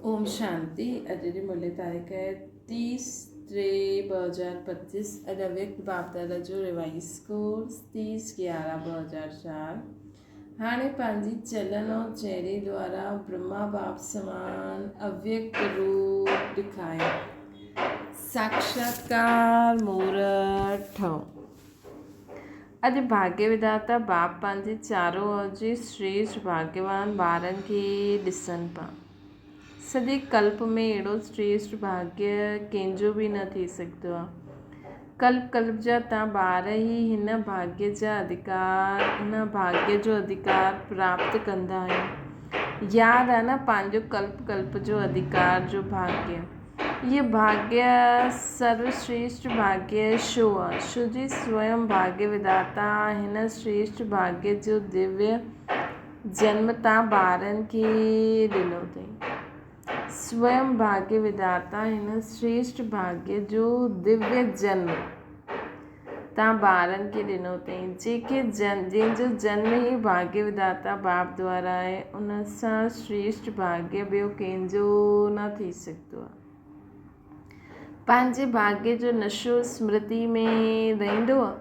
اوم شانتي اڄ جي ملي تاريخ 30 3 2025 اڄ اويڪت باپدادا جو ريوائز ڪورس 30 11 2004 هاڻي پنهنجي چلن ۽ چهري دوارا برهما باپ سمان اويڪت روپ ڏکايو ساکشاتڪار مورت ٺهو. اڄ ڀاڳيه وڌاتا باپ پنهنجي چارو اوجي شريشٺ ڀاڳيوان ٻارن کي ڏسن پيا. سڄي ڪلپ ۾ اهڙو شريشٺ ڀاڳيه ڪنهن جو به نه ٿي سگهندو آهي. ڪلپ ڪلپ جا تان ٻار ئي هن ڀاڳيه جا اڌڪار، هن ڀاڳيه جو اڌڪار پراپت ڪندا آهيو. ياد آهي نه پنهنجو ڪلپ ڪلپ جو اڌڪار جو ڀاڳيه. هيء ڀاڳيه سروشريشٺ ڀاڳيه ڇو آ؟ ڇو جي سويم ڀاڳيه وڌاتا هن شريشٺ ڀاڳيه جو دويه جنم تان ٻارن کي ڏنو اٿئي. سويم ڀاڳيه وڌاتا هن شريشٺ ڀاڳيه جو دويه جنم تان ٻارن کي ڏنو اٿئي. جيڪي جنهن جو جنم ئي ڀاڳيه وڌاتا باپ دوارا آهي، ان سان شريشٺ ڀاڳيه ٻيو ڪنهن جو نه ٿي سگهندو آهي. پنهنجي ڀاڳيه جو نشو سمرتي ۾ رهندو آهي.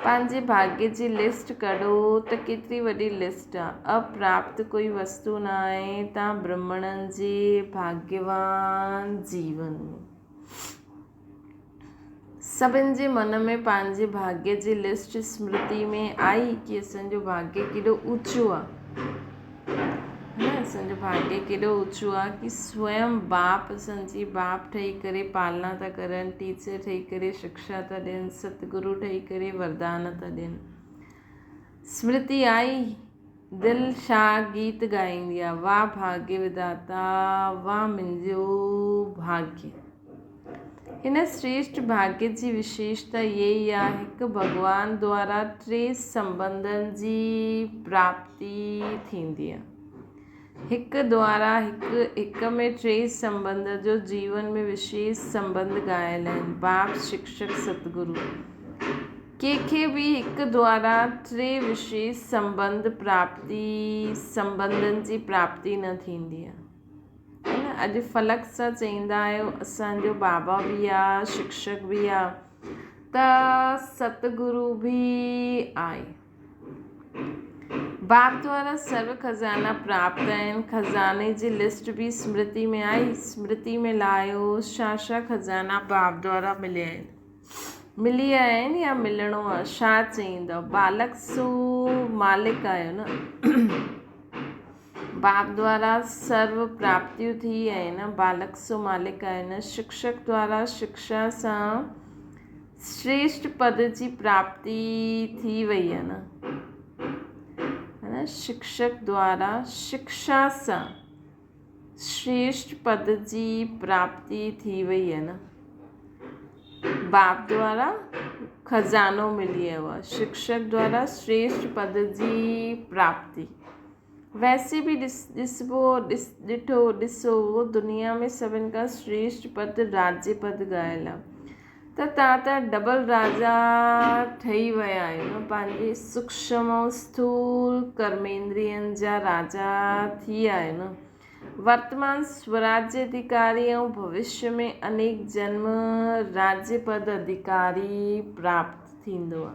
پنهنجي ڀاڳيه جي لسٽ ڪڍو ته ڪيتري وڏي لسٽ آهي. اپراپت ڪوئي وستو نه آهي تان برهمڻن جي ڀاڳيوان جيون ۾. سڀن جي من ۾ پنهنجي ڀاڳيه جي لسٽ سمرتي ۾ آئي ڪي اسان جو ڀاڳيه ڪيڏو اوچو آ نه اسان جو ڀاڳيه ڪيڏو اوچو آ ڪي سويم باپ اسان جي باپ ٺهي ڪري پالنا ٿا ڪرن ٽيچر ٺهي ڪري شڪشا ٿا ڏين ستگرو ٺهي ڪري وردان ٿا ڏين سمرتي آئي دل شا گيت ڳائيندي آ واھ ڀاڳيه وڌاتا واھ منهنجو ڀاڳيه. هن شريشٺ ڀاڳيه جي وشيشتا اها ئي آ هڪ ڀڳوان دوارا ٽي سنٻنڌن جي پراپتي ٿيندي آ. هڪ دوارا هڪ هڪ ۾ ٽي سنٻنڌ جو جيون ۾ وشيش سنٻنڌ ڳايل آهن، باپ، شڪشڪ، ستگرو. ڪنهن کي به هڪ دوارا ٽي وشيش سنٻنڌ پراپتي سنٻنڌن جي پراپتي نه ٿيندي آ. نه اڄ فلڪ سان چئيندا آهيو اسان جو بابا به آ شڪشڪ به آ ته ستگرو به آهي. باپ دوارا سرو خزانا پراپت آهن خزاني جي لسٽ به سمرتي ۾ آئي سمرتي ۾ لاهيو ڇا ڇا خزانا باپ دوارا مليا آهن ملي آيا آهن يا ملڻو آ ڇا چئيندؤ بالڪ سو مالڪ آهيو نه. باپ دوارا سرو پراپتيون ٿي آهن، بالڪ سو مالڪ آهن، شڪشڪ دوارا شڪشا سان شريشٺ پد جي پراپتي ٿي وئي آهي نه شڪشڪ دوارا شڪشا سان شريشٺ پد جي پراپتي ٿي وئي آهي نه باپ دوارا خزانو ملي ويو آهي شڪشڪ دوارا شريشٺ پد جي پراپتي ويسي به ڏس ڏسبو ڏس ڏٺو ڏسو دنيا ۾ سڀن کان شريشٺ پد راجي پد ڳايل آ ته تان ته ڊبل راجا ٺهي ويا آهيو نه پنهنجي سوڪشم ۽ اسٿول ڪرميندرين جا راجا ٿي ويا آهيو نه ورتمان سوراجي اڌيڪاري ۽ ڀوشيه ۾ انيڪ جنم راجي پد اڌيڪاري پراپت ٿيندو آ.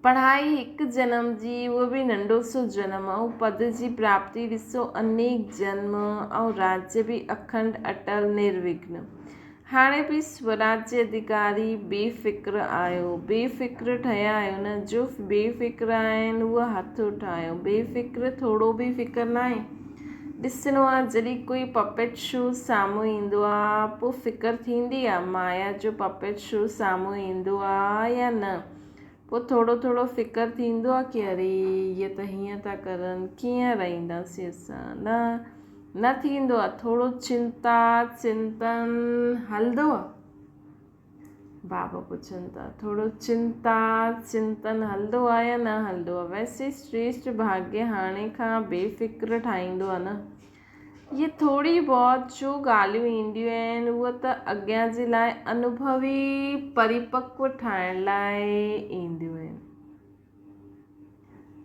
پڙهائي هڪ جنم جي اهو به ننڍو سو جنم ۽ پد جي پراپتي ڏسو انيڪ جنم ۽ راجيه به اکنڊ اٽل نروگن. هاڻي به سوراجيه اڌيڪاري بي فڪر آهيو. بي فڪر ٺهيا آهيو نه؟ جو بي فڪر آهن اهي هٿ اٺايو. بي فڪر ٿورو به فڪر ناهي. ڏسڻو آ جڏهن ڪوئي پپيٽ شو سامهون ايندو آ پو فڪر ٿيندي آ مايا جو پپيٽ شو سامهون ايندو آ يا نه پو ٿورو ٿورو فڪر ٿيندو آ ڪي اري هي ته هيئن ٿا ڪرن ڪيئن رهنداسين اسان نه نه ٿيندو آ ٿورو چنتا چنتن هلندو آ. بابا پڇن ٿا، ٿورو چنتا، چنتن هلندو آ يا نه هلندو آ؟ ويسي شريشٺ ڀاڳيه هاڻي کان بي فڪر ٺاهيندو آ نه؟ اهي ٿوري بهت جو ڳالهيون اينديون آهن، اهي ته اڳيان جي لاء انوڀوي پريپڪو ٺاهڻ لاء اينديون آهن.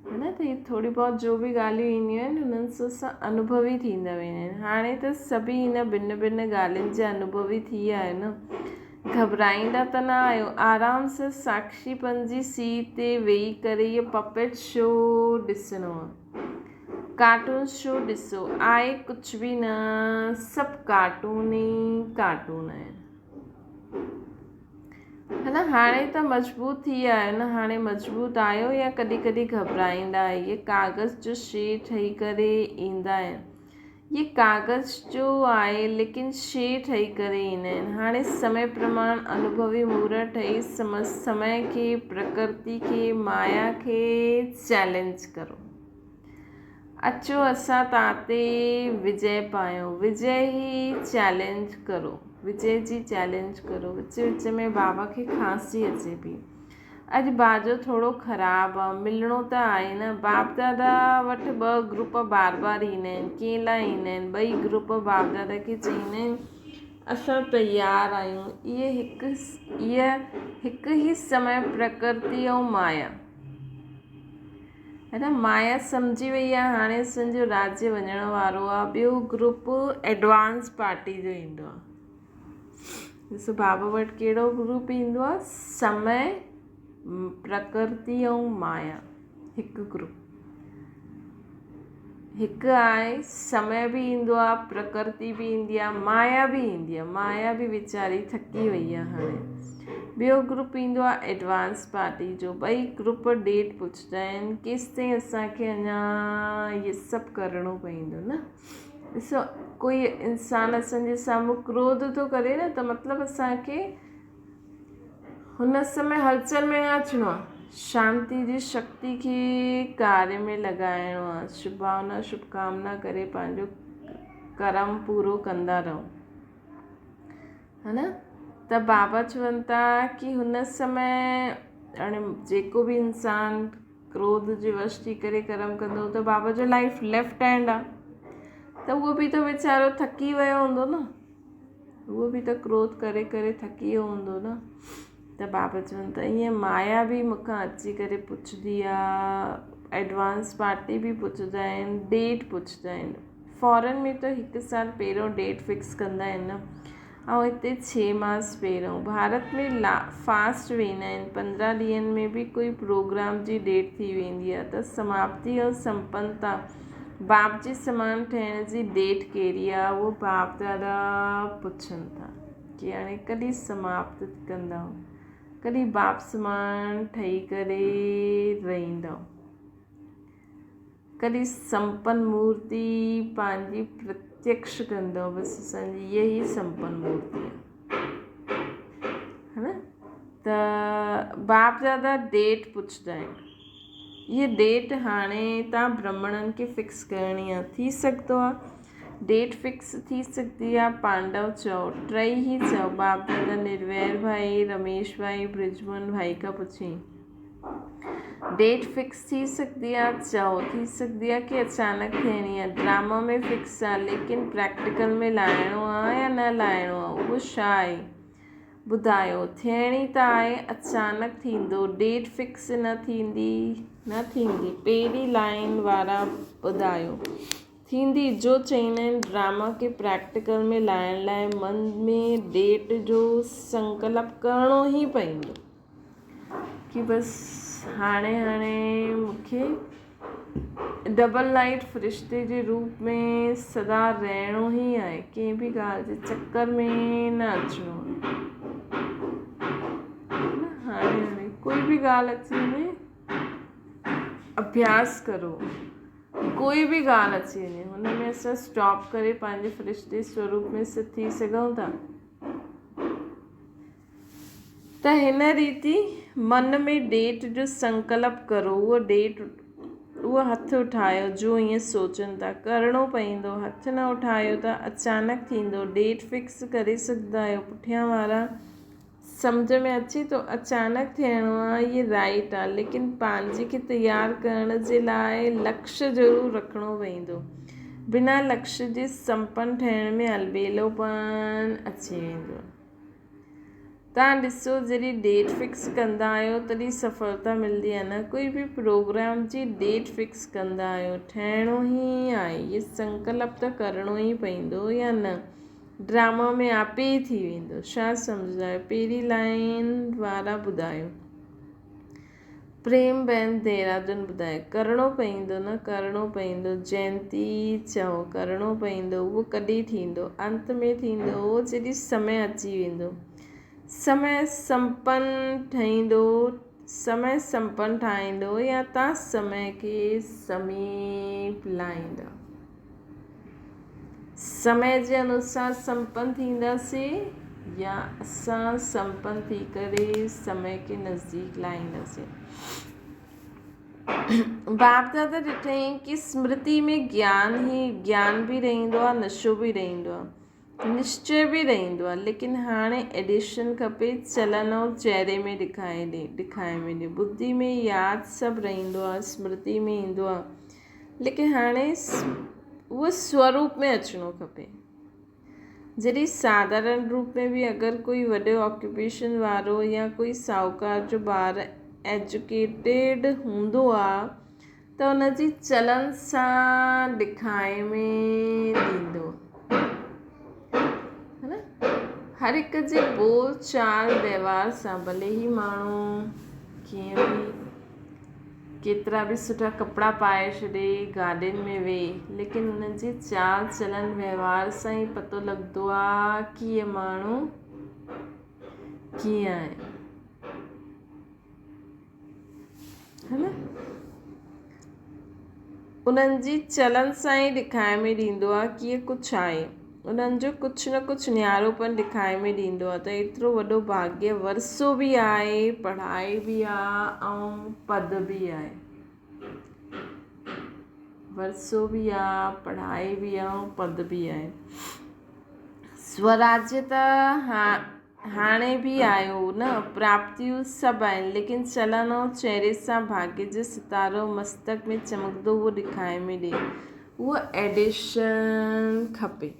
هي نه ته هي ٿوري بهت جو به ڳالهيون اينديون آهن انهن سان اسان انوڀوي ٿيندا ويندا آهن. هاڻي ته سڀئي هن ڀن ڀن ڳالهين جا انوڀوي ٿي ويا آهيو نه. گهٻرائيندا ته نه آهيو. آرام سان ساڪشي پن جي سيٽ تي ويهي ڪري اهو پپيٽ شو ڏسڻو آهي. ڪارٽون شو ڏسو. آهي ڪجهه به نه، سڀ ڪارٽون ئي ڪارٽون آهن. ها نه هاڻي ته مضبوط ٿي ويا آهيو نه هاڻي مضبوط آهيو يا ڪڏهن ڪڏهن گهٻرائيندا آهيو اهي ڪاغذ جو شيء ٺهي ڪري ايندا آهن اهي ڪاغذ جو آهي ليڪن شيء ٺهي ڪري ايندا آهن هاڻي سمي پرماڻ انوڀوي مورت ٺهي سمي کي پرڪرتي کي مايا کي چئلينج ڪرو اچو اسان توهان تي وجي پايون. وجي هي چئلينج ڪرو. وجي جي چئلينج ڪرو. وچ وچ ۾ بابا کي کانسي اچي پئي. اڄ باجو ٿورو خراب آ. ملڻو ته آهي نه. باپ دادا وٽ ٻه گروپ بار بار ايندا آهن. ڪنهن لاء ايندا آهن. ٻئي گروپ باپ دادا کي چئيندا آهن اسان تيار آهيون. اهي هڪ اهي هڪ ئي سمي پرڪرتي ۽ مايا. هي نه مايا سمجهي وئي آهي هاڻي اسان جو راجيه وڃڻ وارو آهي ٻيو گروپ ايڊوانس پارٽي جو ايندو آهي ڏسو بابا وٽ ڪهڙو گروپ ايندو آهي سمي پرڪرتي ۽ مايا هڪ گروپ هڪ آهي سمي به ايندو آهي پرڪرتي به ايندي آهي مايا به ايندي آهي مايا به ويچاري ٿڪي وئي آهي هاڻي ٻيو گروپ ايندو آهي ايڊوانس پارٽي جو ٻئي گروپ ڊيٽ پڇندا آهن ڪيستائين اسانکي اڃا اهي سڀ ڪرڻو پوندو نه ڏسو ڪوئي انسان اسانجي سامهون ڪروڌ ٿو ڪري نه ته مطلب اسانکي هن سمي هلچل ۾ نه اچڻو آهي. شانتي جي شڪتي کي ڪاريه ۾ لڳائڻو آهي. شڀ ڀاونا شڀ ڪامنا ڪري پنهنجو ڪرم پورو ڪندا رهو. ها نه ته بابا چون ٿا ڪي هن سمي هاڻي جيڪو به انسان ڪروڌ جي وش ٿي ڪري ڪرم ڪندو ته بابا جو لائف ليفٽ هينڊ آهي ته اهو به ته ويچارو ٿڪي ويو هوندو نه. اهو به ته ڪروڌ ڪري ڪري ٿڪي ويو هوندو نه ته بابا چون ته ائين مايا به مون کان اچي ڪري پڇندي آ ايڊوانس پارٽي به پڇندا آهن ڊيٽ پڇندا آهن فارن ۾ ته هڪ سال پهريون ڊيٽ فڪس ڪندا آهن نه ۽ هتي ڇهه ماس پهريون ڀارت ۾ لا فاسٽ ويندا آهن 15 ڏينهن ۾ به ڪوئي پروگرام جي ڊيٽ ٿي ويندي آهي ته سماپتي ۽ سمپنتا باپ جي سامان ٺهڻ جي ڊيٽ ڪهڙي آ اهو باپ دادا پڇن ٿا ڪي هاڻي ڪڏهن سماپت ڪندؤ ڪڏهن باپ سامان ٺهي ڪري رهندؤ ڪڏهن سمپن مورتي پنهنجي پرتيڪش ڪندؤ بس اسان جي اها ئي سمپن مورتي آ ها نه ته باپ دادا ڊيٽ پڇندا آهن هيء ڊيٽ هاڻي تان برهمڻن کي فڪس ڪرڻي آ. ٿي سگهندو آ ڊيٽ فڪس ٿي سگهندي آ. پانڊو چئو. ٽئي ئي چئو. باپ دادا نروير ڀائي، رميش ڀائي، برج موهن ڀائي کان پڇيائين. ڊيٽ فڪس ٿي سگهندي آ؟ چئو. ٿي سگهندي آ ڪي اچانڪ ٿيڻي آ. ڊراما ۾ فڪس آ ليڪن پريڪٽيڪل ۾ لاهڻو آ يا نه لاهڻو آ اهو ڇا آهي؟ ٻڌايو. ٿيڻي ته آهي اچانڪ ٿيندو ڊيٽ فڪس نه ٿيندي نه ٿيندي پهرين لائين وارا ٻڌايو ٿيندي جو چئيندا آهن ڊراما کي پريڪٽيڪل ۾ لاهڻ لاء من ۾ ڊيٽ جو سنڪلپ ڪرڻو ئي پوندو ڪي بس هاڻي هاڻي مونکي ڊبل لائيٽ فرشتي جي روپ ۾ سدا رهڻو ئي آهي ڪنهن به ڳالهه جي چڪر ۾ نه اچڻو آهي هاڻي هاڻي ڪوئي به ڳالهه اچي وڃي اڀياس ڪرو ڪوئي به ڳالهه اچي وڃي هن ۾ اسان اسٽاپ ڪري پنهنجي فرشتي سوروپ ۾ سٿ ٿي سگهون ٿا ته هن ريتي من ۾ ڊيٽ جو سنڪلپ ڪرو اهو ڊيٽ اهو هٿ اٺايو جو ائين سوچن ٿا ڪرڻو پوندو هٿ نه اٺايو ته اچانڪ ٿيندو ڊيٽ فڪس ڪري سگهندا آهيو پٺيان وارا سمجهه ۾ اچي ٿو اچانڪ ٿيڻو آهي اهي رائٽ آهي ليڪن پنهنجي کي تيار ڪرڻ جي لاء لڪش ضرور رکڻو پوندو بنا لڪش جي سمپن ٺهڻ ۾ البيلوپن اچي ويندو. توهان ڏسو جڏهن ڊيٽ فڪس ڪندا آهيو تڏهن سڦلتا ملندي آهي نه ڪوئي به پروگرام جي ڊيٽ فڪس ڪندا آهيو ٺهڻو ئي آهي هي سنڪلپ ته ڪرڻو ئي پوندو يا نه ڊراما ۾ آپي ئي ٿي ويندو ڇا سمجهندا آهيو پهرين لائين وارا ٻڌايو پريم بين ديرادون ٻڌايو ڪرڻو پوندو نه ڪرڻو پوندو جينتي چئو ڪرڻو پوندو اهو ڪڏهن ٿيندو انت ۾ ٿيندو جڏهن سمي اچي ويندو سمي سمپن ٺهيندو سمي سمپن ٺاهيندو يا تان سمي کي سميپ لائيندا سمي جي انوسار سمپن ٿينداسين يا اسان سمپن ٿي ڪري سمي کي نزديڪ لائينداسين. باپ دادا ڏٺائين ڪي سمرتي ۾ گيان هي گيان به رهندو آهي نشو به رهندو آهي نشچي به رهندو آهي ليڪن هاڻي ايڊيشن کپي چلن ۽ چهري ۾ ڏکائي ڏي ڏکائي ۾ ڏي ٻڌي ۾ ياد سڀ رهندو آهي سمرتي ۾ ايندو آهي ليڪن هاڻي اهو سوروپ ۾ اچڻو کپي. جڏهن ساڌارڻ روپ ۾ به اگر ڪوئي وڏي آڪيوپيشن وارو يا ڪوئي ساهوڪار جو ٻار ايجوڪيٽيڊ هوندو آ ته ان جي چلن سان ڏکائي ۾ ڏيندو ها نه هر هڪ جي ٻول چال وهنوار سان ڀلي هي ماڻهو ڪيئن به ڪيترا به سٺا ڪپڙا پائي ڇڏي گاڏين ۾ ويهي ليڪن انهن جي چال چلن وهنوار سان ئي پتو لڳندو آ ڪي اهي ماڻهو ڪيئن آهن ها نه انهن جي چلن سان ئي ڏکائي ۾ ڏيندو آ ڪي اهي ڪجهه آهي انهن جو ڪجهه نه ڪجهه نياروپن ڏکائي ۾ ڏيندو آهي ته ايترو وڏو ڀاڳيه ورثو به آهي، پڙهائي به آ ۽ پد به آهي. ورثو به آ، پڙهائي به آ ۽ پد به آهي. سوراجيه ته هاڻي به آيو نه، پراپتيون سڀ آهن، ليڪن چلن ۽ چهري سان ڀاڳيه جو ستارو مستڪ ۾ چمڪندو اهو ڏکائي ۾ ڏي. اهو ايڊيشن کپي.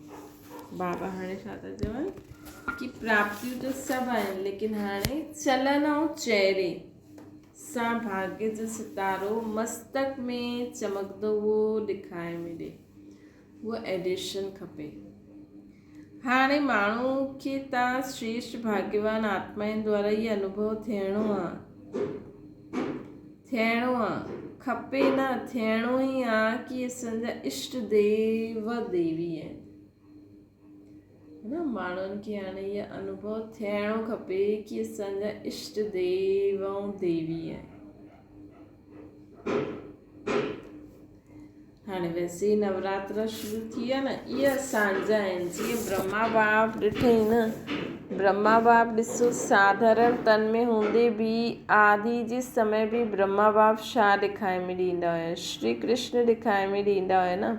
بابا هاڻي ڇا ٿا چون ڪي پراپتيون ته سڀ آهن ليڪن هاڻي چلن ۽ چهري سان ڀاڳيه جو ستارو مستڪ ۾ چمڪندو اهو ڏکائي ۾ ڏي. اهو ايڊيشن کپي. هاڻي ماڻهو کي تان شريشٽ ڀاڳيوان آتمائن دوارا هي انوڀو ٿيڻو آ. ٿيڻو آ. کپي نه ٿيڻو ئي آ ڪي اسان جا اشٽ ديو ديوي آهن. نه ماڻهن کي هاڻي هي انوڀو ٿيڻو کپي ڪي اسان جا اشٽ ديو ۽ ديوي آهن. هاڻي ويسي ئي نوراترا شروع ٿي ويا نه اهي اسان جا آهن جيئن برهما باپ ڏٺئي نه برهما باپ ڏسو ساڌارڻ تن ۾ هوندي به آدي جي سمي به برهما باپ ڇا ڏکائي ۾ ڏيندا هيا شري ڪرشن ڏکائي ۾ ڏيندا هيا نه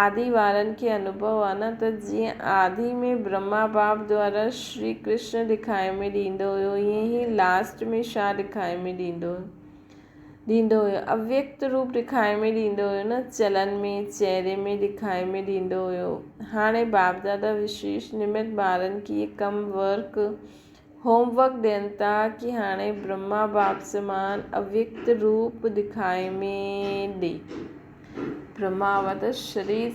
آدي وارن کي انوڀو آ نه ته جيئن آدي ۾ برهما باپ دوارا شري ڪرشن ڏکائي ۾ ڏيندو هيو ائين ئي لاسٽ ۾ ڇا ڏکائي ۾ ڏيندو هيو ڏيندو هيو. اويڪت روپ ڏکائي ۾ ڏيندو هيو نه چلن ۾، چهري ۾ ڏکائي ۾ ڏيندو هيو. هاڻي باپ دادا وشيش نمت ٻارن کي اهي ڪم ورڪ، هوم ورڪ، ڏين ٿا ڪي هاڻي برهما باپ سمان اويڪت روپ ڏکائي ۾ ڏي. برهما بابا ته شرير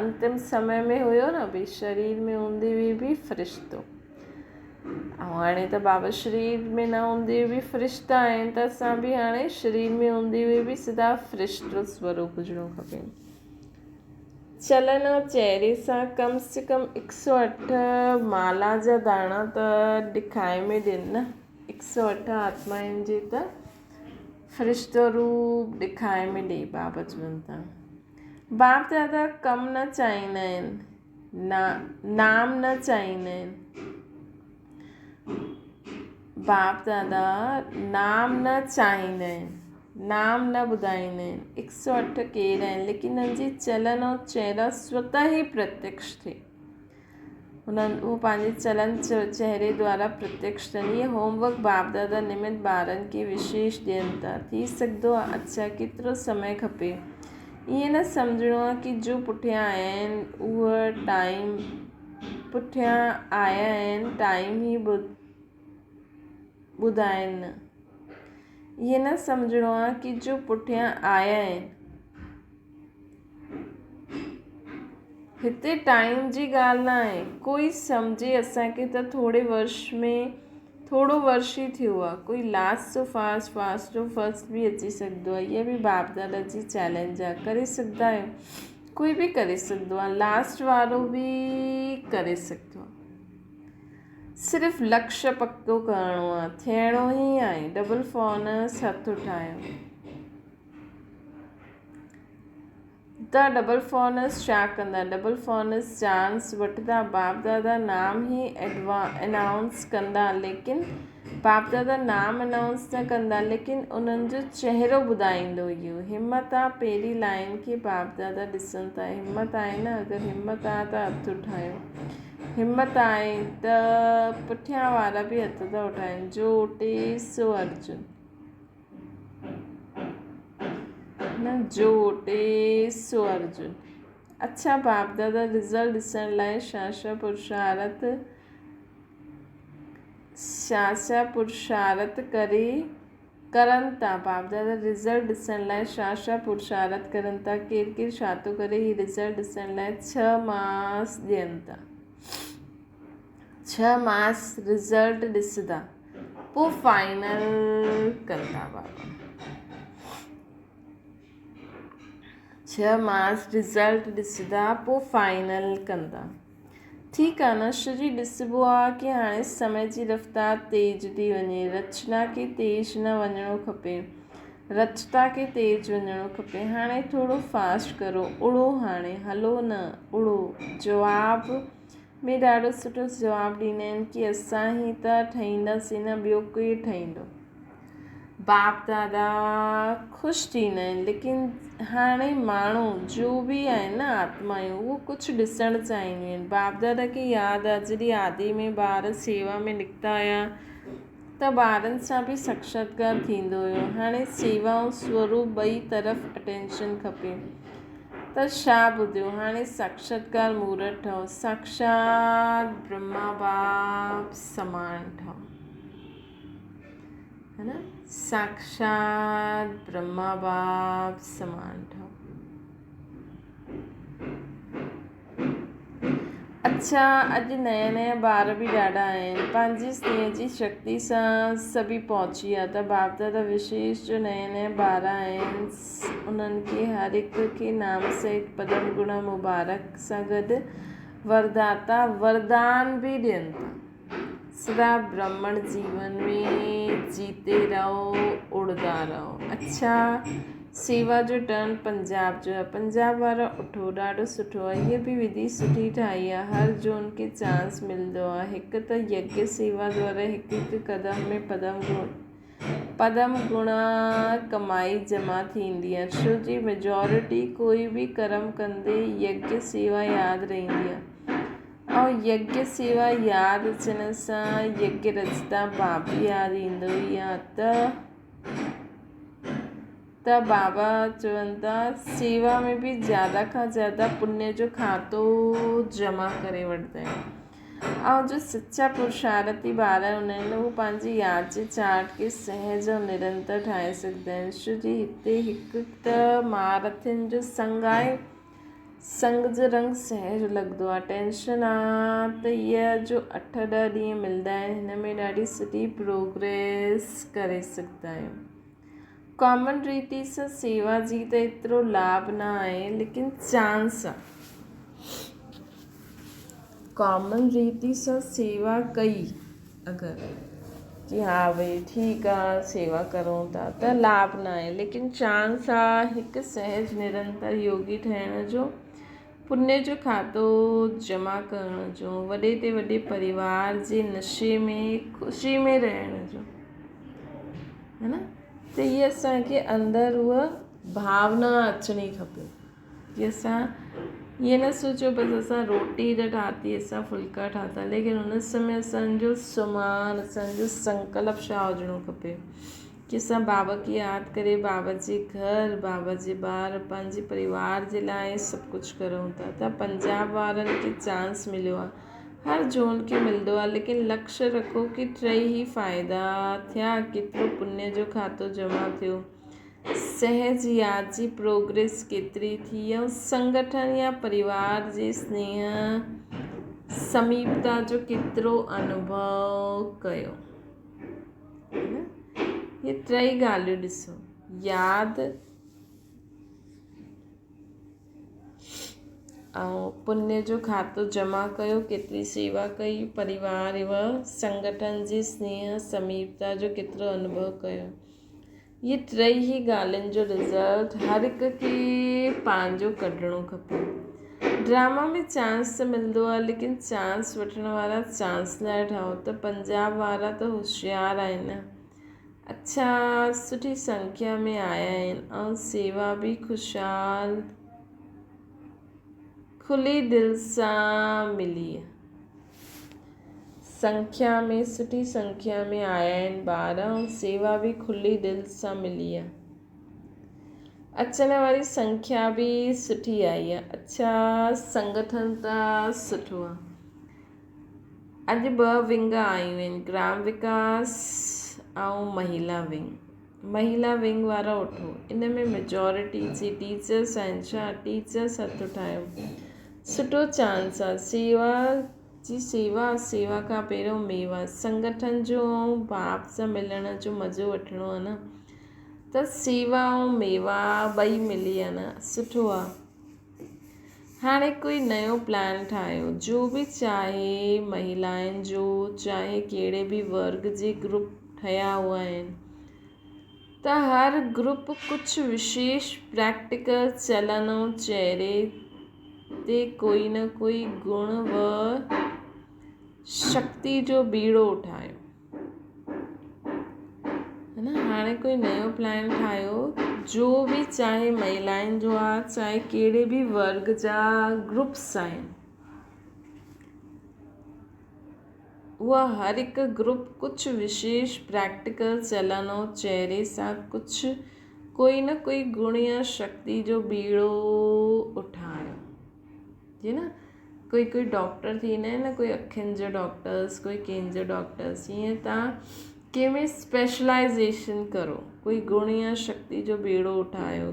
انتم سمي ۾ هيو نه ڀي شرير ۾ هوندي هئي به فرشتو. ۽ هاڻي ته بابا شرير ۾ نه هوندي به فرشتا آهن ته اسان به هاڻي شرير ۾ هوندي هئي به سدا فرشتو سوروپ هجڻو کپي. چلن ۽ چهري سان ڪم سي ڪم هڪ سو اٺ مالا جا داڻا ته ڏکائي ۾ ڏين نه هڪ سو اٺ آتمائن جي ته فرشتو روپ ڏکائي ۾ ڏي بابا چون ٿا. باپ دادا ڪم نه چاهيندا آهن. نام نه چاهيندا آهن. باپ دادا نام نه چاهيندا آهن. نام نه ٻڌائيندا آهن. هڪ سؤ اٺ ڪير آهن ليڪن انهن جي چلن ۽ چهرا سوتا ئي پرتيڪش ٿئي. انهن اهو پنهنجي چلن چهري دوارا پرتيڪش ٿين. هيء هوم ورڪ باپ دادا نمت ٻارن کي وشيش ڏين ٿا. ٿي سگهندو آهي اڇا ڪيترو سمي کپي. ائين نه سمجهڻو آهي ڪي جو پٺيان آيا آهن اهو ٽائيم پٺيان آيا آهن ٽائيم ئي ٻڌائين نه. ائين نه سمجهڻو آهي ڪي جو پٺيان آيا آهن. هتي ٽائيم جي ڳالهه نه آهي. ڪوئي سمجهي اسان کي ته ٿوري ورش ۾ ٿورو ورش ئي ٿيو آهي. ڪوئي لاسٽ جو فاسٽ، فاسٽ جو فرسٽ به اچي سگهندو آهي. اها به باپ دادا جي چئلينج آهي. ڪري سگهندا آهيو. ڪوئي به ڪري سگهندو آهي. لاسٽ وارو به ڪري سگهندو آهي. صرف لڪش پڪو ڪرڻو آهي. ٿيڻو ئي آهي. ڊبل فونس هٿ اٺايو. ته ڊبل فونس ڇا ڪندا؟ ڊبل فونس چانس وٺندا. باپ دادا نام ئي انائونس ڪندا ليڪن باپ دادا نام انائونس نه ڪندا ليڪن انهن جو چهرو ٻڌائيندو اهو همت آ پهرين لائين کي باپ دادا ڏسن ٿا همت آهي نه اگر همت آ ته هٿ اٺايو همت آهي ته پٺيان وارا به هٿ ٿا اٺائن جو اٺي سو ارجن. نه جو ٽي سو ارجن. اڇا باپ دادا رزلٽ ڏسڻ لاء شا شا پرشارٿ شا شا پرشارٿ ڪري ڪرن ٿا باپ دادا رزلٽ ڏسڻ لاء شا شا پرشارٿ ڪرن ٿا ڪير ڪير ڇا ٿو ڪري هي رزلٽ ڏسڻ لاء ڇهه ماس ڏين ٿا ڇهه ماس رزلٽ ڏسندا پوء فائنل ڪندا بابا. ڇهه ماس رزلٽ ڏسندا پوء فائنل ڪندا. ٺيڪ آ نه شري ڏسبو آ ڪي هاڻي سمي جي رفتار تيز ٿي وڃي رچنا کي تيز نه وڃڻو کپي رچتا کي تيز وڃڻو کپي هاڻي ٿورو فاسٽ ڪرو اڙو هاڻي هلو نه اڙو جواب ۾ ڏاڍو سٺو جواب ڏيندا آهن ڪي اسان ئي ته ٺهينداسين نه ٻيو ڪير ٺهيندو. باپ دادا خوش ٿيندا آهن ليڪن هاڻي ماڻهو جو به آهن نه آتمايون اهو ڪجهه ڏسڻ چاهينديون آهن باپ دادا کي ياد آهي جڏهن آدي ۾ ٻار سيوا ۾ نڪتا هيا ته ٻارن سان به ساڪشاتڪار ٿيندو هيو هاڻي سيوا ۽ سوروپ ٻئي طرف اٽينشن کپي ته ڇا ٻڌيو هاڻي ساڪشاتڪار مورت ٺهو ساڪشات برهما باپ سمان ٺهو هي نه ساڪشات برهما باپ سمان ٺهو اڇا اڄ نيا نيا ٻار به ڏاڍا آهن پنهنجي سنيهه جي شڪتي سان سڀئي پهچي ويا ته باپ دادا وشيش جو نيا نيا ٻار آهن انهن کي هر هڪ کي نام سهت پدم گڻا مبارڪ سان گڏ ورداتا وردان به ڏين ٿا سدا برهمڻ جيون ۾ جيتي رهو اڙدا رهو اڇا سيوا جو ٽرن پنجاب جو آهي پنجاب وارا اٺو ڏاڍو سٺو آهي هيء به وڌي سٺي ٺاهي آهي هر جون کي چانس ملندو آهي هڪ ته يگيه سيوا دوارا هڪ هڪ قدم ۾ پدم گڻ پدم گڻا ڪمائي جمع ٿيندي آهي ڇو جي ميجارٽي ڪوئي به ڪرم ڪندي يگيه سيوا ياد رهندي آهي ۽ يگيه سيوا ياد اچڻ سان يگيه رچتا باب ياد ايندو ئي آهي ته ته بابا چون ٿا سيوا ۾ به زياده کان زياده پڃ جو کاتو جمع ڪري وٺندا آهن ۽ جو سچا پرشارتي ٻار هوندا آهن هو پنهنجي ياد جي چارٽ کي سهج ۽ نرنتر ٺاهي سگهندا آهن ڇو جي هتي هڪ ته مهارٿين جو سنگ آهي سنگ جو رنگ سهج لڳندو آهي ٽينشن آ ته هيء جو اٺ ڏهه ڏينهن ملندا آهن هن ۾ ڏاڍي سٺي پروگريس ڪري سگهندا آهيون ڪامن ريتي سان سيوا جي ته ايترو لاڀ نه آهي ليڪن چانس آ ڪامن ريتي سان سيوا ڪئي اگر ڪي ها ڀئي ٺيڪ آ سيوا ڪرون ٿا ته لاڀ نه آهي ليڪن چانس آ هڪ سهج نرنتر يوگي ٺهڻ جو پڃ جو کاتو جمع ڪرڻ جو وڏي تي وڏي پريوار جي نشي ۾ خوشي ۾ رهڻ جو هي نه ته هي اسانکي اندر هوء ڀاونا اچڻي کپي جي اسان ائين نه سوچيو بس اسان روٽي ته ٺاهي اسان ڦلڪا ٺاتا ليڪن ان سمي اسانجو سمان اسانجو سنڪلپ ڇا هجڻو کپي ڪي اسان بابا کي ياد ڪري بابا جي گهر بابا جي ٻار پنهنجي پريوار جي لاء سڀ ڪجهه ڪرون ٿا ته پنجاب وارن کي چانس مليو آهي هر جون کي ملندو آهي ليڪن لڪش رکو ڪي ٽئي ئي فائدا ٿيا ڪيترو پڃ جو کاتو جمع ٿيو سهج ياد جي پروگريس ڪيتري ٿي ۽ سنگٺن يا پريوار جي سنيهه سميپتا جو ڪيترو انوڀو ڪيو. هي ٽئي ڳالهيون ڏسو ياد ۽ پڃ جو کاتو جمع ڪيو ڪيتري سيوا ڪئي پريوار و سنگٺن جي سنيهه سميپتا جو ڪيترو انوڀو ڪيو. اهي ٽئي ئي ڳالهين جو رزلٽ هر هڪ کي پنهنجو ڪڍڻو کپي. ڊراما ۾ چانس ته ملندو آهي ليڪن چانس وٺڻ وارا چانس لاء ٺاهو ته پنجاب وارا ته هوشيار آهن نه اڇا سٺي سنکيا ۾ آيا آهن ۽ سيوا به خوشحال کلي دل سان ملي. سنکيا ۾ سٺي سنکيا ۾ آيا آهن ٻار ۽ سيوا به کلي دل سان ملي آهي. اچڻ واري سنکيا به سٺي آئي آهي. اڇا سنگٺن ته سٺو آهي. اڄ ٻه ونگ آيون آهن گرام وڪاس ۽ مهلا ونگ. مهلا ونگ وارا اٺو ان ۾ ميجارٽي جي ٽيچرس آهن ڇا ٽيچرس هٿ اٺايو سٺو چانس آ سيوا جي سيوا سيوا کان پهريون ميوا سنگٺن جو ۽ باپ سان ملڻ جو مزو وٺڻو آ نه ته سيوا ۽ ميوا ٻئي ملي ويا نه سٺو آ هاڻي ڪوئي نيو پلان ٺاهيو جو به چاهي مهلائن جو چاهي ڪهڙي به ورگ جي گروپ ٺهيا هئا آهن ته هر گروپ ڪجهه وشيش پريڪٽيڪل چلن ۽ چهري تي ڪوئي نه ڪوئي گڻ و شڪتي جو ٻيڙو اٺايو. نه هاڻي ڪوئي نيو پلان ٺاهيو جو به چاهي مهلائن جو آهي چاهي ڪهڙي به ورگ جا گروپس آهن. اها هر هڪ گروپ ڪجهه وشيش پريڪٽيڪل چلن ۽ چهري سان ڪجهه ڪوئي نه ڪوئي گڻ يا شڪتي جو ٻيڙو اٺايو جي نه ڪوئي ڪوئي ڊاڪٽر ٿيندا آهن نه ڪوئي اکين جو ڊاڪٽرس ڪوئي ڪنهن جو ڊاڪٽرس ائين توهان ڪنهن ۾ اسپيشلائيزيشن ڪرو ڪوئي گڻ يا شڪتي جو ٻيڙو اٺايو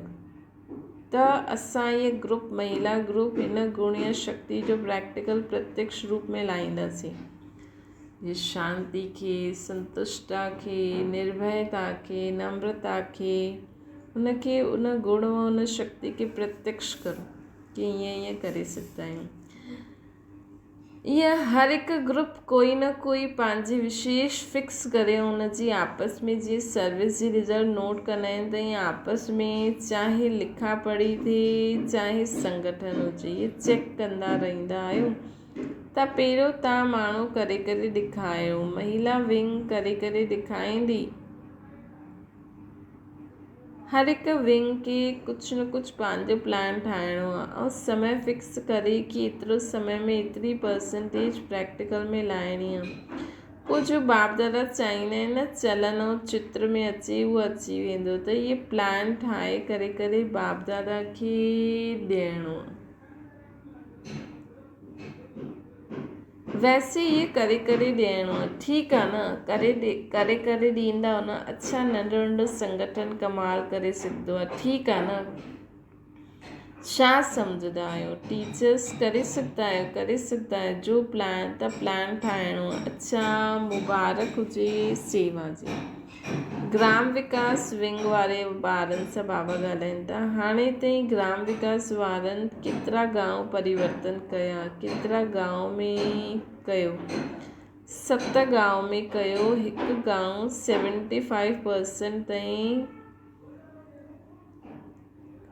ته اسان هيء گروپ مهلا گروپ هن گڻ يا شڪتي جو پريڪٽيڪل پرتيڪش روپ ۾ لاهينداسين. جي شانتي کي، سنتشٽا کي، نرڀيتا کي، نمرتا کي، ان کي ان گڻ و ان شڪتي کي پرتيڪش ڪرو ڪي ائين ائين ڪري سگهندا آهيون. ايئن هر هڪ گروپ ڪوئي نه ڪوئي پنهنجي وشيش فڪس ڪري ان جي آپس ۾ جيئن سروس جي رزلٽ نوٽ ڪندا آهن ته ايئن آپس ۾ چاهي لکا پڙهي ٿئي چاهي سنگٺن هجي اهي چيڪ ڪندا رهندا آهيو ته پهريون تان ماڻهو ڪري ڪري ڏيکايو مهلا ونگ ڪري ڪري ڏيکائيندي. هر هڪ ونگ کي ڪجهه نه ڪجهه پنهنجو پلان ٺاهڻو آهي ۽ سمي فڪس ڪري ڪي ايترو سمي ۾ ايتري پرسنٽيج پريڪٽيڪل ۾ لاهڻي آهي پوء جو باپ دادا چاهيندا آهن نه چلن ۽ چتر ۾ اچي اهو اچي ويندو ته اهي پلان ٺاهي ڪري ڪري باپ دادا کي ڏيڻو آهي. ويسي اهي ڪري ڪري ڏيڻو آ ٺيڪ آ نه ڪري ڏي ڪري ڪري ڏيندؤ نه اڇا ننڍو ننڍو سنگٺن ڪمال ڪري سگهندو آ ٺيڪ آ نه ڇا سمجهندا آهيو ٽيچرس ڪري سگهندا آهيو ڪري سگهندا آهيو جو پلان ته پلان ٺاهڻو آ اڇا مبارڪ هجي سيوا جي. گرام وڪاس ونگ واري ٻارن سان بابا ڳالهائين ٿا. هاڻي تائين گرام وڪاس وارن ڪيترا گانو پريورتن ڪيا؟ ڪيترا گانو ۾ ڪيو؟ ست گانو ۾ ڪيو. هڪ گانو سيونٽي فائيو پرسنٽ تائين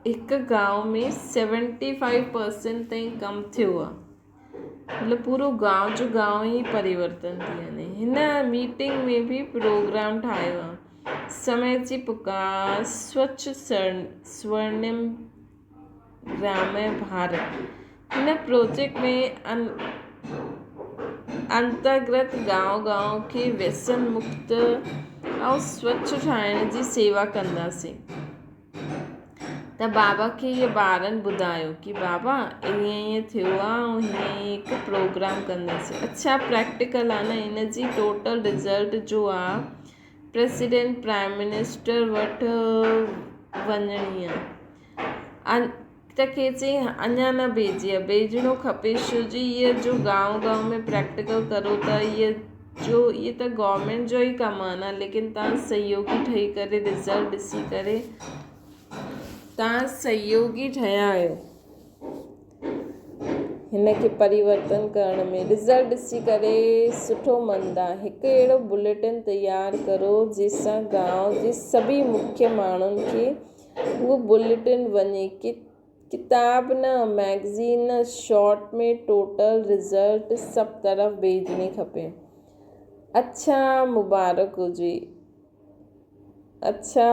هڪ گانو ۾ سيونٽي فائيو پرسنٽ تائين ڪم ٿيو آهي. مطلب پورو گانو جو گانو ئي پريورتن ٿي وڃي هن ميٽنگ ۾ به پروگرام ٺاهيو آهي سمي جي پڪار سوڇ سورنم گراميڻ ڀارت هن پروجيڪٽ ۾ انترگت گانو گانو کي ويسن مڪت ۽ سوڇ ٺاهڻ جي سيوا ڪنداسين. ته بابا کي اهي ٻارن ٻڌايو ڪي بابا ائين ائين ٿيو آ ۽ هيئن هيئن هڪ پروگرام ڪنداسين. اڇا پريڪٽيڪل آ نه ان جي ٽوٽل رزلٽ جو آ پريسيڊنٽ پرائم منسٽر وٽ وڃڻي آ. ته کي چئي اڃا نه ڀيجي آ ڀيجڻو کپي ڇو جي اهي جو گائون گائون ۾ پريڪٽيڪل ڪرو ٿا اهي جو اهي ته گورنمينٽ جو ئي ڪم آ نه ليڪن تان سهيوگي ٺهي ڪري رزلٽ ڏسي ڪري تان سهيوگي ٺهيا آهيو هن کي پريورتن ڪرڻ ۾ رزلٽ ڏسي ڪري سٺو مند آ هڪ اهڙو بليٽن تيار ڪرو جنهن سان گائون جي سڀئي مکيه ماڻهن کي اهو بليٽن وڃي ڪتاب نه مئگزين نه شارٽ ۾ ٽوٽل رزلٽ سڀ طرف ڀيجڻي کپي. اڇا مبارڪ هجي. اڇا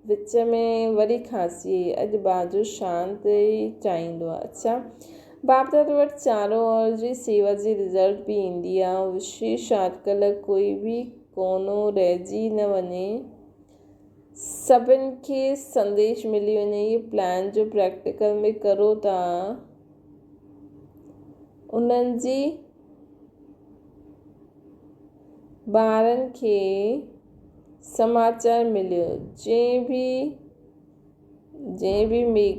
وچ ۾ وري کانسي آئي. اڄ باجو شانت ئي چاهيندو آ. اڇا باپ دادا وٽ چارو اور جي سيوا جي رزلٽ به ايندي آ. وشيش اڄڪلهه ڪوئي به ڪونو رهجي نه وڃي. سڀن کي سنديش ملي وڃي اهي پلان جو پريڪٽيڪل ۾ ڪرو ٿا انهن جي ٻارن کي سماچار مليو جنهن به جنهن به مي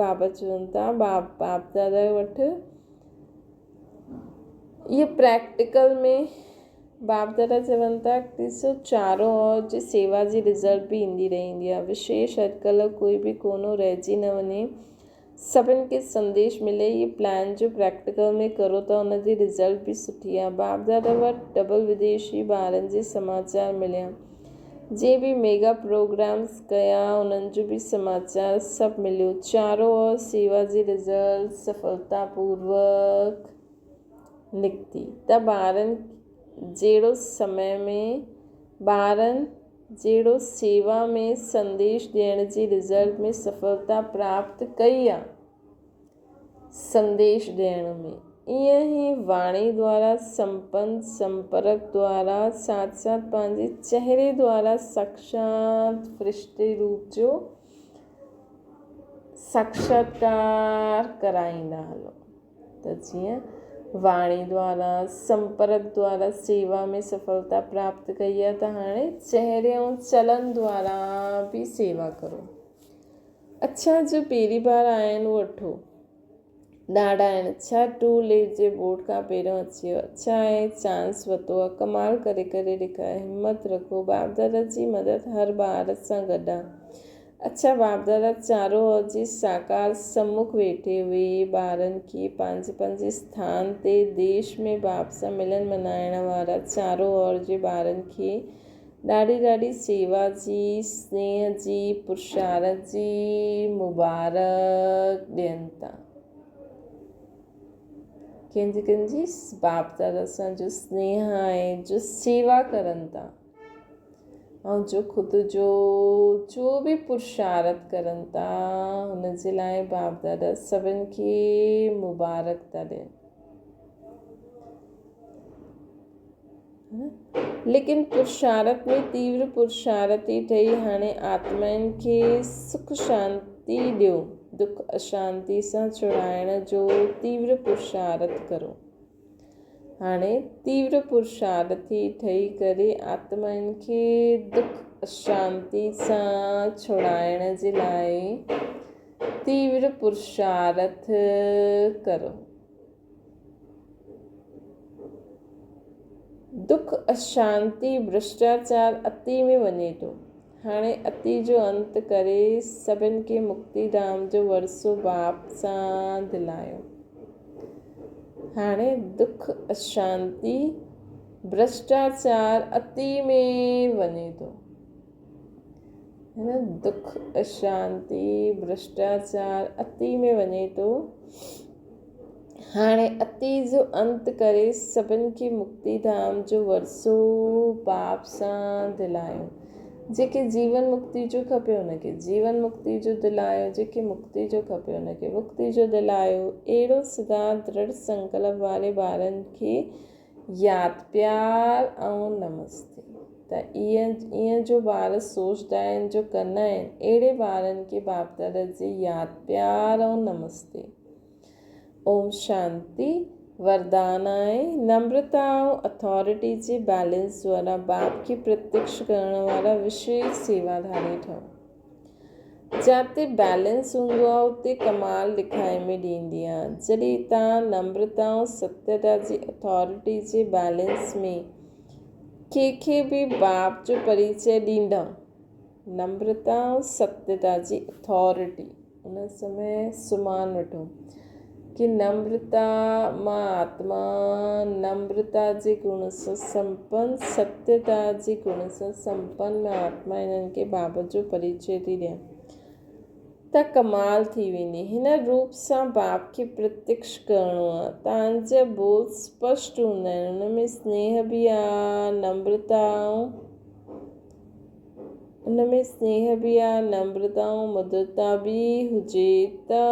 بابا چون ٿا باپ باپ دادا وٽ اهي پريڪٽيڪل ۾ باپ دادا چون ٿا ڏسو چارو اور جي سيوا جي رزلٽ به ايندي رهندي آهي وشيش اڄڪلهه ڪوئي به ڪونو رهجي نه وڃي سڀن کي سنديش ملي اهي پلان جو پريڪٽيڪل ۾ ڪرو ته ان جي رزلٽ به سٺي آهي باپ دادا وٽ ڊبل وديشي ٻارن جي سماچار مليا جنهن به ميگا پروگرامس ڪيا انهن جو به سماچار سڀ مليو چارو اور سيوا جي رزلٽ سڦلتا پوروڪ نڪتي ته ٻارن جهڙو سمي ۾ ٻارن جهڙو سيوا ۾ سنديش ڏيڻ جي رزلٽ ۾ سڦلتا پراپت ڪئي آ سنديش ڏيڻ ۾ ائين ئي واڻي دوارا سمپن سمپرڪ دوارا ساٿ ساٿ پنهنجي چهري دوارا ساکشات فرشتي روپ جو ساکشاتڪار ڪرائيندا هلو ته جيئن واڻي دوارا سمپرڪ دوارا سيوا ۾ سڦلتا پراپت ڪئي آهي ته هاڻي چهري ۽ چلن دوارا به سيوا ڪرو. اڇا جو پهرين بار آيا آهن اهو اٺو ڏاڍا آهن اڇا ٽو ليٽ جي بورڊ کان پهريون اچي ويو اڇا آهي چانس ورتو آهي ڪمال ڪري ڪري ڏيکاريو همت رکو باپ دادا جي مدد هر ٻار سان گڏ آهي اڇا باپ دادا چارو جي ساڪار سمک ويٺي هئي ٻارن کي پنهنجي پنهنجي اسٿان تي ديش ۾ باپ سان ملن منائڻ وارا چارو اور جي ٻارن کي ڏاڍي ڏاڍي سيوا جي سنيهه جي پرشارت جي مبارڪ ڏين ٿا. ڪنهن جي ڪنهن جي باپ دادا سان جو سنيهه آهي جو سيوا ڪرن ٿا. ۽ جو خود جو جو به پرشارٿ ڪرن ٿا هن جي لاء باپ دادا سڀن کي مبارڪ ٿا ڏين. ليڪن پرشارٿ ۾ تيور پرشارٿي ٺهي هاڻي آتمائن کي سک شانتي ڏيو دک اشانتي سان ڇڙائڻ جو تيور پرشارٿ ڪرو. هاڻي تيور پرشارٿي ٺهي ڪري آتمائن کي دک اشانتي سان ڇڙائڻ جي لاء تيور پرشارٿ ڪرو. دک اشانتي ڀرشٽاچار اتي ۾ وڃي ٿو. هاڻي اتي جو انت ڪري سڀن کي مڪتي ڌام جو ورثو باپ سان دلايو. هاڻي دک، اشانتي، ڀرشٽاچار اتي ۾ وڃي ٿو. هن دک، اشانتي، ڀرشٽاچار اتي ۾ وڃي ٿو. هاڻي اتي جو انت ڪري سڀن کي مڪتي ڌام جو ورثو باپ سان دلايو. جيڪي جيون مڪتي جو کپي ان کي جيون مڪتي جو دلايو، جيڪي مڪتي جو کپي ان کي مڪتي جو دلايو. اهڙو سدا درڙ سنڪلپ واري ٻارن کي ياد پيار ۽ نمستي. ته ته ايئن ايئن جو ٻار سوچدا آهن جو ڪندا آهن اهڙي ٻارن کي باپ دادا جي ياد پيار ۽ نمستي. اوم شانتي وردان آهي نمرتا ۽ اٿارٽي جي بيلنس دوارا باپ کي پرتيڪش ڪرڻ وارا وشيش سيواڌاري ٺهو. جاتي بيلنس هوندو آهي اتي ڪمال ڏکائي ۾ ڏيندي آهي. جڏهن توهان نمرتا ۽ ستيتا جي اٿارٽي جي بيلنس ۾ ڪنهن کي به باپ جو پريچي ڏيندؤ، نمرتا ۽ ستيتا جي اٿارٽي ان سمي سمان وٺو ڪي نمرتا مان آتما نمرتا جي گڻ سان سمپن، ستيتا جي گڻ سان سمپن مان آتما انهن کي بابت جو پريچي ٿي ڏيان ته ڪمال ٿي ويندي. هن روپ سان باپ کي پرتيڪش ڪرڻو آ. تان جا ٻول سپشٽ هوندا آهن، ان ۾ سنيهه به آ، نمرتا ۽ ان ۾ سنيهه به آ، نمرتا ۽ مڌرتا به هجي ته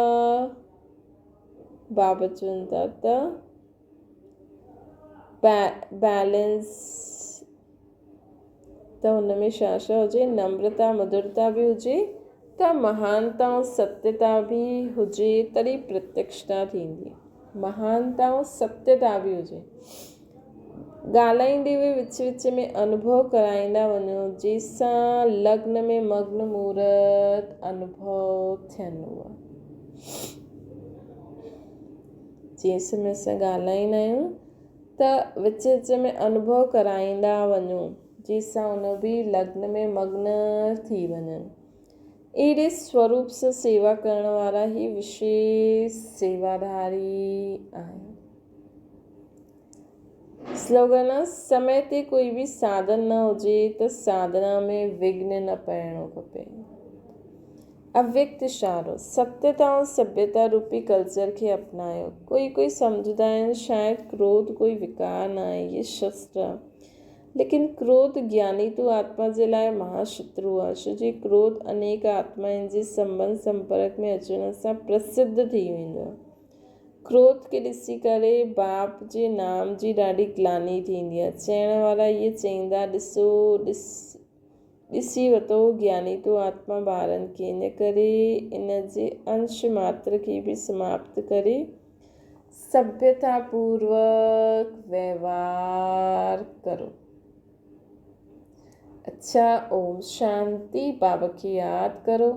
بابا چون ٿا ته بيلنس ته هن ۾ ڇا ڇا هجي نمرتا مڌرتا به هجي ته مهانتا ۽ ستيتا به هجي تڏهن پرتيڪشتا ٿيندي مهانتا ۽ ستيتا به هجي ڳالهائيندي به وچ وچ ۾ انوڀو ڪرائيندا وڃو جنهن سان لگن ۾ مگن مورت انوڀو ٿين اها جنهن سمي اسان ڳالهائيندا آهيون ته وچ وچ ۾ انوڀو ڪرائيندا وڃو جنهن سان ان به لگن ۾ مگن ٿي وڃن. اهڙي سوروپ سان سيوا ڪرڻ وارا هي وشيش سيواڌاري آهن. سلوگن، سمي تي ڪوئي به ساڌن نه هجي ته ساڌنا ۾ وگهن نه پئڻو کپي. اويڪت اشارو، ستيتا ۽ سڀيتا روپي ڪلچر کي اپنايو. ڪوئي ڪوئي سمجهندا آهن شايد ڪروڌ ڪوئي وڪار نه آهي، هي شستر آهي. ليڪن ڪروڌ گياني تو آتما جي لاء مها شترو آهي، ڇو جي ڪروڌ انيڪ آتمائن جي سنٻنڌ سمپرڪ ۾ اچڻ سان پرسڌ ٿي ويندو آهي. ڪروڌ کي ڏسي ڪري باپ جي نام جي ڏاڍي گلاني ٿيندي آهي. چئڻ وارا اهي چئيندا ڏسو ڏس ڏسي وتو گياني تو آتما ٻارن کي ان ڪري ان جي انش ماتر کي به سماپت ڪري سڀيتا پوروڪ وهوار ڪرو. اڇا اوم شانتي بابا کي ياد ڪرو.